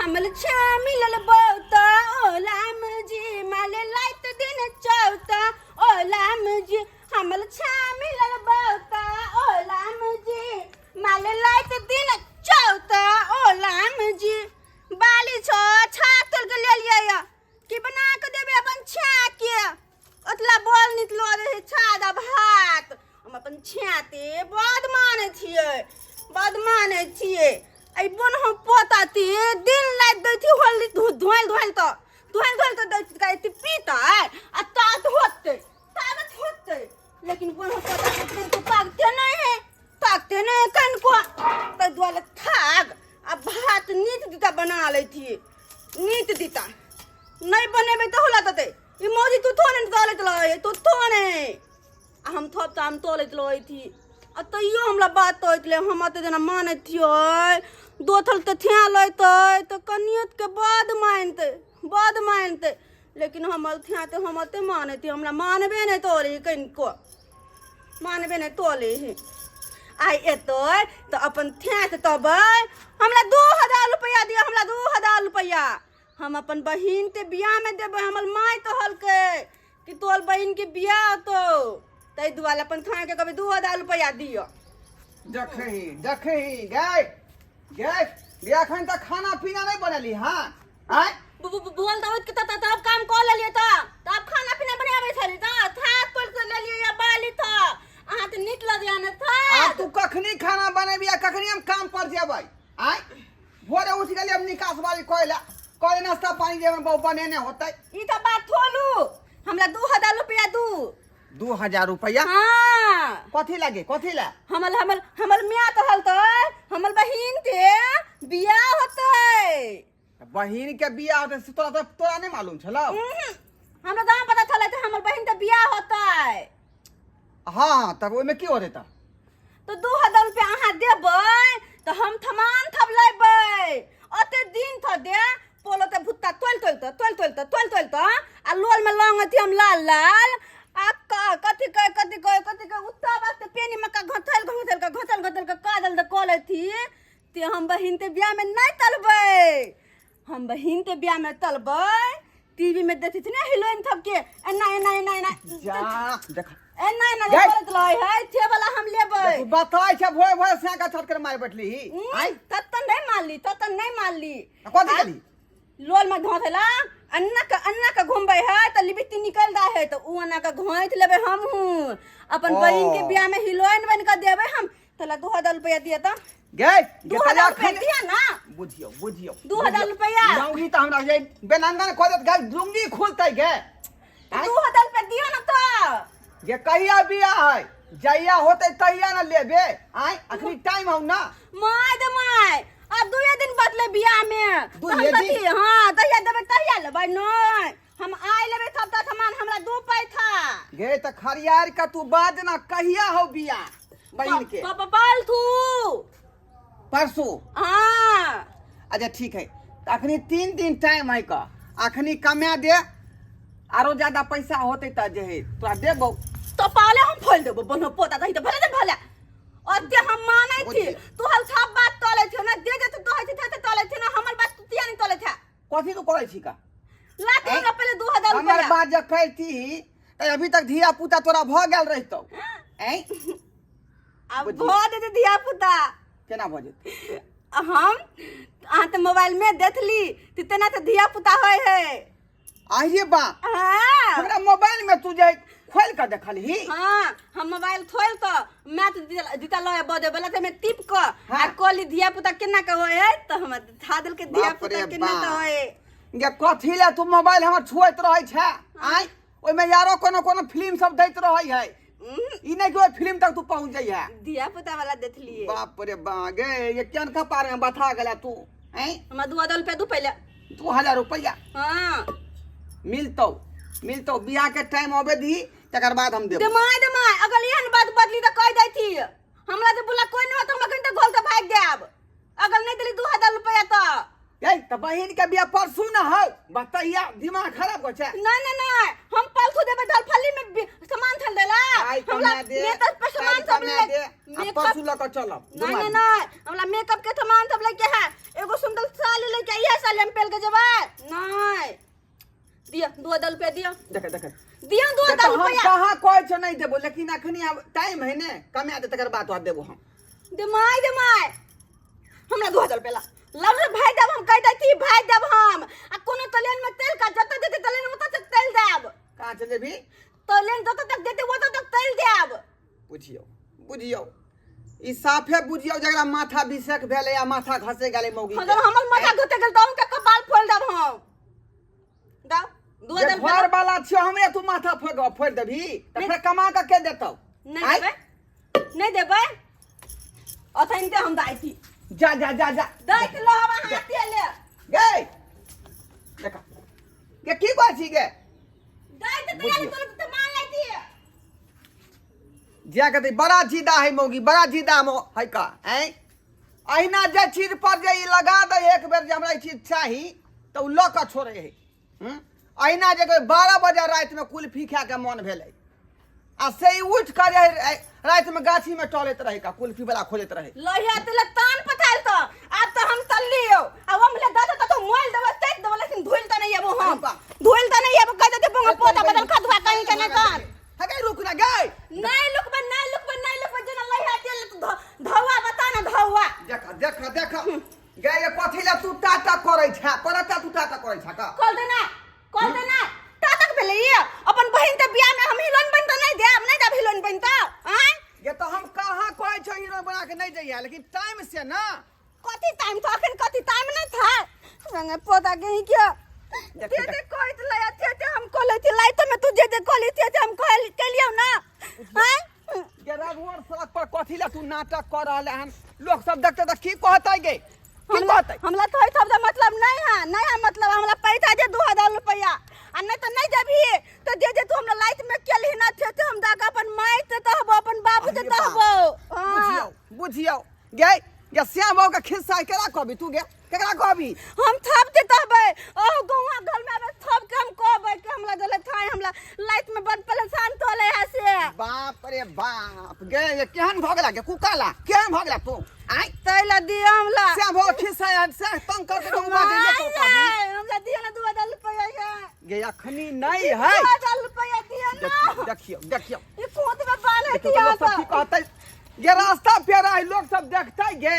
हमल छा मिलल बहुता ओ राम जी माले लाइत दिन चौता ओ राम जी हमल छा मिलल बहुता ओ राम जी माले लाइत दिन चौता ओ राम जी बाली छो छा तोड़ के ले लियै या कि बना के देबे अपन छा के ओतला बोल निकलो रहे छाद आ भात हम अपन छाते बद मानै छियै बद मानै छियै एहि बोन हम पोताती दिन राति दै छी होली धोल धोल तऽ धोल धोल तऽ दै छी एते पीतै आ ताकत होतै ताकत होतै लेकिन बोन हम पोता के दिन तो ताकते नहीं है ताकते नहीं है कनको ताहि दुआरे थाक आ भात नीत दीता बना लै छी नीत दीता नहीं बनेबै तऽ होला तते ई मौजी तू थोड़े ने तोलैत रहै तू थोड़े आ हम थप तऽ हम तोलैत रहै थी आ तैयो हमरा बात तोलैत रहे हम एते जेना मानैत छियै दोथल तऽ थ्या लैतै तऽ कनियतके बद मानतै बद मानतै लेकिन हमर थ्या तऽ हम एते मानैत हमरा मानबे नहि तोरे कनिको मानबे नहि तोले हे आइ एतै तऽ अपन थ्या से तबै हमरा 2000 रुपैआ दिअ हमरा 2000 रुपैआ हम अपन बहिन के बियाह में देबै हमर माय कहलकै कि तोहर बहिन के बियाह होतौ ताहि दुआरे अपन थान के कहबै 2000 रुपैआ दिअ देखही देखही गै गै गे एखन तक खाना पीना नहि बनेली हँ आँय बोल दो के त तब काम कऽ लेलियै तऽ तब खाना पीना बनाबै छली तऽ थाक तोड़ के लेलियै या बाली तऽ अहाँ तऽ नीक लगैया ने आब थाक तू कखनी खाना बनेबी आ कखनी हम काम पर जेबै आँय भोरे उठि गेलियै हम निकास वाली कहै कहले नाश्ता पानी जे हमर बहू बनेने होतै ई तऽ बात थोलू हमरा 2000 रुपैआ दू 2000 रुपैआ हाँ कथी लागे कथी ला हमर हमर हमर मियाँ तऽ हलतै हमर बहिन के बियाह होतै बहिन के बियाह होतै से तोरा तो तोरा नहि मालूम छलौ उहुं, हमरा गाँव पता चलै तऽ हमर बहिन के बियाह होतै हाँ हाँ तब ओहिमे की होतै तऽ तऽ 2000 रुपया अहाँ देबै तऽ हम थमान थब लेबै ओते दिन थो दे पोलो ते भुत्ता तोल तोल तऽ तोल तोल तऽ तोल तोल तऽ आ लोल में लौंग अथी हम लाल लाल आ कथी कहे कथी कहे कथी कहे उत्ता वास्ते पेनी मक्का घोथल घोथल के घोथल घोथल के काजल दे कऽ लेथी ते हम बहिन ते बियाह में नहीं तलबै हम बहिन के बियाह में तलबै टीवी में देखै छी ने हीरोइन सबके एना एना एना एना जा देख एना एना गै। करैत रहै है थे वाला हम लेबै तू बताय छै भोरे भोरे सैका छत कर मारि बैठली ही आइ तत नहि मारली तत नहि मारली कथी केली लोल में धोधला अन्ना के अन्ना के घुमबै है तऽ लिबिस्टिक निकल जा है तऽ उ अन्ना के घोंटि लेबै हमहूँ अपन ओ। बहिन के बियाह में हीरोइन बन के देबै हम तोला 2000 रुपया दिया तऽ गै 2000 रुपया दिया ना बुझियौ बुझियौ 2000 रुपया। लौंगी तऽ हमरा जे बेनंदन खोजत गै लुंगी खुलतै गै तऽ 2000 रुपया दियो ना तऽ गे कहिया बियाह है जहिया होतै तहिया ना लेबे आय अखनी टाइम हौ ना my they my अब दुए दिन बदले बियाह में दुइये तऽ हम दिन? कथी हाँ तहिया देबै तहिया लेबै नहीं हम आइ लेबै सबटा सामान हमरा दू पैसा गे तऽ खरियार के तू बाज ना कहिया हौ बियाह बहिन के पापा पालथू परसू हाँ अच्छा ठीक है तऽ अखनी 3 दिन टाइम है का अखनी कमा दे आरो ज्यादा पैसा होतै तऽ जे है तोरा देबौ तो पाले हम फोल देबो बनो पोता दही तऽ भले दे भले अते हम मानै छी तू हल सब बात तोले छी ना दे दे तो कहै छी ते तोले छी ना हमर बात तू तिया नहीं तोले छे कथी तू करै छी का लाते हमरा पहले 2000 हमर रुपया बात जे कहती तऽ अभी तक धिया पुता तोरा भऽ गेल रहितौ ऐं अब बुझियौ। भऽ जेतै धिया पुता केना भऽ जेतै हम अहाँ तऽ मोबाइल में देखली तऽ तेना तऽ धिया पुता होइ है आहिरे बा हाँ हमरा मोबाइल में तू जे खोल के देखलही हाँ हम मोबाइल खोल कऽ मैथ दिता लय बजे वाला तऽ में टिप कऽ हाँ। आ कहली धिया पुता केना के होइ है तऽ हम था देलकै धिया बाप पुता रे केना के बाप। होइ है गे कथी ले तू मोबाइल हमर छुएत रहै छै आँय ओहिमे यारो कोनो कोनो फिल्म सब दैत रहै है ई नहि कि ओहि फिल्म तक तू पहुँच जइहे धिया पुता वाला देखलिए बाप रे बा गे ये केहन कपार में बथा गेला तू ऐं हमरा 2000 रुपया दू पहिले 2000 रुपया हाँ मिलतौ मिलतौ बियाह के टाइम अबे दी तकर बाद हम देबो दे my they my अगर एहन बात बदली तऽ कहि दैती हमरा जे बोला कोई नहीं होत हम अखन तक घोल के भागि जायब अगर नहीं देली 2000 रुपया तऽ गै तऽ बहिन के बियाह परसू न हौ बतैया दिमाग खराब हो छै नहीं नहीं नहीं हम पलथू देबै धलफली में सामान थल देला आइ हमरा कमा दे मेकअप पे सामान काल्हि सब कमा ले दे आ मेकअप परसू लऽ कऽ चलब नहीं नहीं नहीं हमरा मेकअप के सामान सब लेके है एगो सुंदर साड़ी लेके इहे साल के जेबै नहीं दिया 2000 रुपया दिया। देख देख। दिया दू तऽ हजार हम रुपया। कहाँ कहै छौ नहि देबो, लेकिन अखनी आब टाइम है ने, कमा दे तकर बाद तोरा देबो हम। दे my, they my, हमरा 2000 रुपया ला लव रे भाई देब हम, कह दै भाई देब हम। आ कोनो तलेन में तेल का जत देते तलेन में तक तेल देब। कहाँ चल जेबही? तलेन जत तक देते वो तक तेल देब। बुझियौ बुझियौ, ई साफे बुझियौ जकरा माथा बिसक भेलै आ माथा घसे गेलै मौगी के। अगर हमर माथा घसे गेल तऽ अहूँके कपाल फोड़ि देब हम। दाउ दू जे हजार रुपया। घर वाला छियौ हमरे, तू माथा फोड़ फोड़ि देबही तऽ नहि। फेर कमा कऽ के देतौ? नहि। आँय? देबै नहि देबै, अथनते हम दाइ छी। जा जा जा जा। दैत लहब हाथे ले। गे देख गे, की कहै छी गे? दैत तैयारी तोर तऽ मान लैती। जा के बड़ा जिदा है मौगी, बड़ा जिदा मो है का। ऐं अहिना जे चीज पर जे ई लगा दे एक बेर जे हमरा ई चीज चाही तऽ ओ लऽ कऽ छोड़े है। हम्म? अहिना जे कोई 12 बजे रातिमे कुल्फी खाके मन भेलै आ से ई उठि कऽ जे रातिमे गाछीमे टहलैत रहै का कुल्फी वाला खोजैत रहै। लोहिया तेल तान पथायल तो आब तो हम तल्लियो आ हम ले दे तो मोल देबो तेज देबो, लेकिन धुल त नहीं आबो हम, धुल त नहीं आबो। कह देते बंगा पोता बदल खदुआ कहीं के नहीं कर। हे रुक ना गई। नहीं लुकबे, नहीं लुकबे, नहीं लुकबे। जेना लोहिया तेल धौआ बता ना धौआ। देख देख देख गई, ये कथी ला तू टाटा करै छा? करता तू टाटा करै छा का? कॉल देना, कॉल देना टाटा के भेलै ये। अपन बहिन के बियाह में हम हिलोन बन त नहीं देब, नहीं देब हिलोन बन त आय। ये तो हम कहाँ कहै छौ हीरो बना के नहीं जइया, लेकिन टाइम से ना। कथी टाइम था? अखन कथी टाइम नहीं था? संगे पोता के ही क्या देख, दे देख। दे कहत लया थे थे हम कहले थी लाई तो में तू जे जे कहली थे थे हम कहल केलियौ ना आय। गे रघुवर सड़क पर कथी ला तू नाटक कर रहल हन? लोग सब देखते तऽ की कहतै गे, की कहतै? हमला तो सब मतलब नहीं है, नहीं है मतलब। हमला पैसा दे 2000 रुपया आ नहीं तो नहीं देबही तो जे जे तू हमरा लाइट में केलही ना थे थे हम दाका अपन माय से कहबो, अपन बाबू से अरे बाप। कहबो। हाँ। बुझियौ बुझियौ गे, गे श्याम बाबू के खिस्सा केकरा कहबी तू गे, केकरा कहबी? हम थप के कहबै, ओ गौआ घर में आबै थप के हम कहबै कि हमरा देले थाय, हमरा लाइट में बड़ परेशान तोले है से। बाप रे बाप गे, ये केहन भऽ गेला गे कुकाला, केहन भऽ गेला तू आय? तैला दिया हमरा। श्याम बाबू के खिस्सा है से तंग कर के तू बाजे ले तो कहबी। हमरा दिया ना 2000 रुपया ये। गे अखनी नहीं है। 2000 रुपया दिया ना। देखियौ देखियौ देखियौ। ये कोत में बाल है देखियौ दिया लोग सब की कहतै ये, रास्ता पेरा है लोग सब देखतै गे।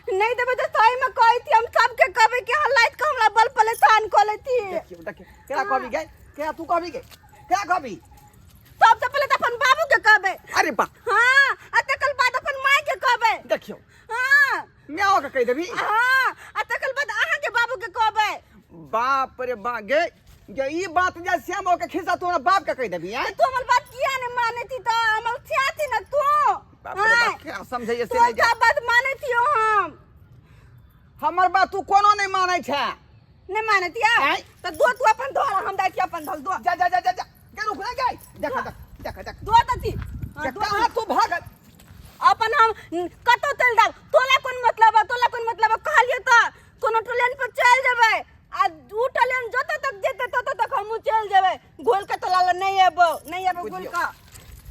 नहीं देबै तऽ सही में कहै थी हम सबके कहबै कि हाँ लाइट के हमरा बल परेशान कऽ लेती। देखियौ देखियौ, केकरा कहबी गे, केकरा तू कहबी गे, केकरा कहबी? सबसे पहले तऽ अपन बाबू के कहबै। अरे बा। हाँ, आ तकर बाद अपन माय के कहबै। देखियौ। हाँ। माओ के कहि देबी? हाँ, आ तकर बाद अहाँ के बाबू के कहबै। बाप रे बा गे, गे ई बात जे श्याम के खिस्सा तू हमरा बाप के कहि देबी? आँय? तू हमर बात किया नहीं मानै थी? तऽ हमर छाती ना तू। बाप रे बाप, क्या समझैए से तू नहीं जा। सब बात मानै छियो हम। हमर बात तू कोनो नहीं मानै छै। नहीं मानै छियै? आँय? तऽ दो तू अपन धोल, हम दै छी अपन धोल दो। जा जा जा जा जा गे, रुक ना गे, देख देख देख देख। दो तऽ छी। हाँ, गे, दो। कहाँ तू भागल? अपन हम कतौ चलि जाब, तोला कोन मतलब है, तोला कोन मतलब है? कहलियो तऽ कोनो ट्रेन पर चलि जेबै आ दू ट्रेन जतऽ तक जेतै ततऽ तक हमहूँ चलि जेबै। घोल के तोला लग नहीं एबो, नहीं एबो घोल बुझियौ। के।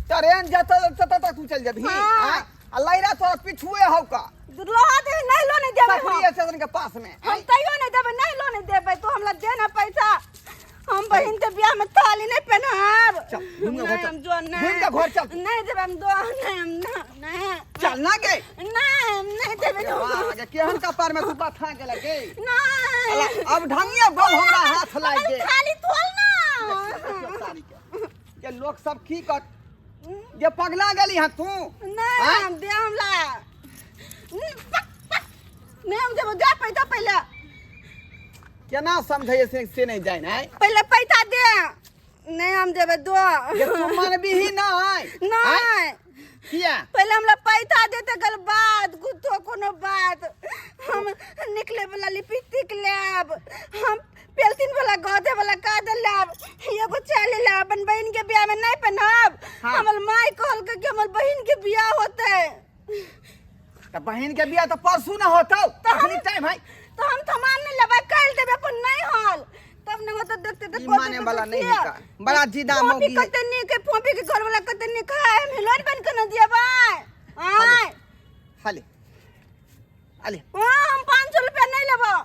ट्रेन जतऽ ततऽ तक तू चलि जेबही? हाँ। आँय? आ लैरा तोरा पिछुए हौ का। लोहा दे नहीं लो नहीं देबै सफरी हम। स्टेशन के पास में। हम आँय? तैयो नहीं देबै, नहीं लो नहीं देबै। तू हमरा दे ना पैसा, हम बहिन के बियाह में थाली नहीं पहनाब। चल, घूम के घर नहीं, चल। हम जो नहीं। घूम के घर चल। नहीं देबै हम दो, नहीं हम ना, नहीं। चल ना गे। नहीं, हम नहीं देबै। वाह, गे, केहन कपार में तू बथा गेल गे। नहीं। अला, अब ढंगिया बम हमरा हाथ लाग गे। थाली तोल ना। देखियौ सारी के। ये लोग सब की कर ये, पगला गेली हँ तू? नहीं। आँय? हम दे हमरा पक, पक। नहीं हम देबो, जा पैसा पहले। केना समझैए से, से नहीं जाए ना। पहले पैसा दे, नहीं हम देबै दो। ये तू मानबी ही नहीं? नहीं। किया? पहले हमरा पैसा देते गल बाद कुछो कोनो बात। हम निकले वाला लिपस्टिक लेब, हम पेलथिन वाला गदे वाला काजल लेब, एगो चैली लेब, अपन बहिन के बियाह में नहीं पहनब। हाँ। हमर माय कहलकै कि हमर बहिन के बियाह होतै। तऽ बहिन के बियाह तऽ परसू ना होतौ, अखनी टाइम है। तो हम सामान नहीं लेबै, काल्हि देबै अपन नहीं हल तब न होतै। देखते ई देखते माने वाला नहीं है का। बड़ा जिदा फोपी मौगी है। कते नीक है, फोपी के घर वाला कते नीक है, हम हिलोन बन के न दिएबै। आय। हाले हाले। हाँ, हम 500 रुपया नहीं लेबो।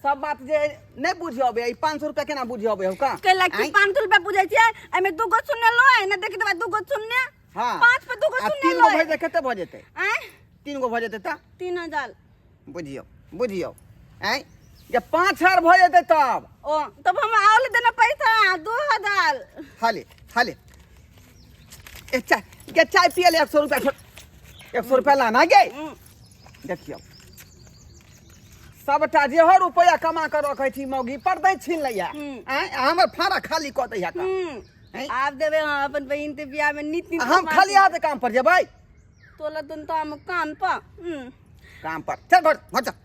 सब बात जे नहि बुझि अबै ई 500 रुपया केना बुझि अबै हौ का कैला कि आँय? 500 रुपया बुझै छियै एहिमे दूगो शून्य लो है ना देख देबै दूगो शून्य। हाँ। पाँच पे दूगो आ शून्य तीन लो गो भऽ जेतै, कते भऽ जेतै? आँय? तीन गो भऽ जेतै तऽ 3000। बुझियौ बुझियौ, आँय, जे 5000 भऽ जेतै तब ओ तब हम आओल देना पैसा 2000। हाले हाले ए चाय गे, चाय पिए ले 100 रुपया छोड़, 100 रुपया लाना गे। देखियौ सबटा जेहो रुपया कमा कऽ रखै छी मौगी पर दै छीन लैया। आँय, आ हमर फाड़ा खाली कऽ दैया का। आँय? आब देबै हम अपन बहिन के बियाह में नित नित आ हम कमा खाली के। हाथ काम पर जेबै। तोला तुन तो हम काम पर। काम पर चल, घर घर चल।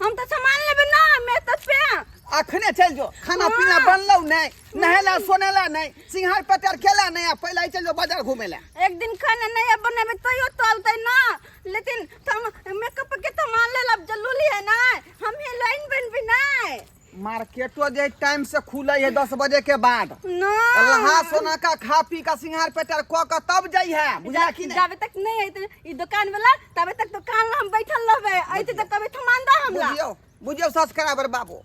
हम तो सामान लेबै ना मैं तो पे। अखने चल जो, खाना पीना बनलौ नहीं, नहेला सोनेला नहीं, सिंहार पतार खेला नहीं, आ पहले ही चल जो बाजार घूमे ला। एक दिन खाना नहीं बनेबे तैयो चलते ना, लेकिन तुम मेकअप के सामान ले लब जरूरी है ना, हम ही लाइन बनबे ना। मार्केटो जे टाइम से खुले है 10 बजे के बाद। ना लहा सोना का खा पी का सिंहार पेटर क के तब जाइ है, बुझला कि नहीं? जाबे तक नहीं आते ई दुकान वाला तबे तक दुकान ला हम बैठल रहबे, आते त तबे थमान दा हमला। बुझियो बुझियो सब्सक्राइबर बाबू,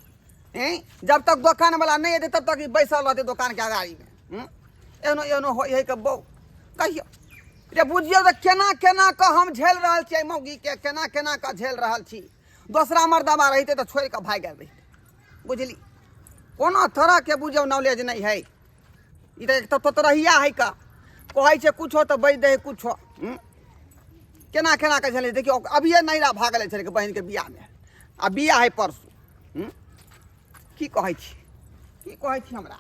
हैं, जब तक दुकान वाला नहीं एते तब तक ई बैसल रहते दुकान के अगाड़ी में। एनो एनो होय है के बौ कहियो रे, बुझियो त केना केना क हम झेल रहल छियै मौगी के, केना केना क झेल रहल छी। दोसरा मर्दबा रहिते तऽ छोड़ि कऽ भागि गेल रहिते, बुझली? कोनो तरहके बुझियौ नॉलेज नहि है। ई तऽ एक तऽ तोतरहिया है का, कहै छै कुछो तऽ बाजि दै है कुछो। केना केना कऽ छलै देखियौ, अभिये नैरा भागल छलै बहिनके बियाहमे, आ बियाह है परसू। की कहै छी, की कहै छी हमरा?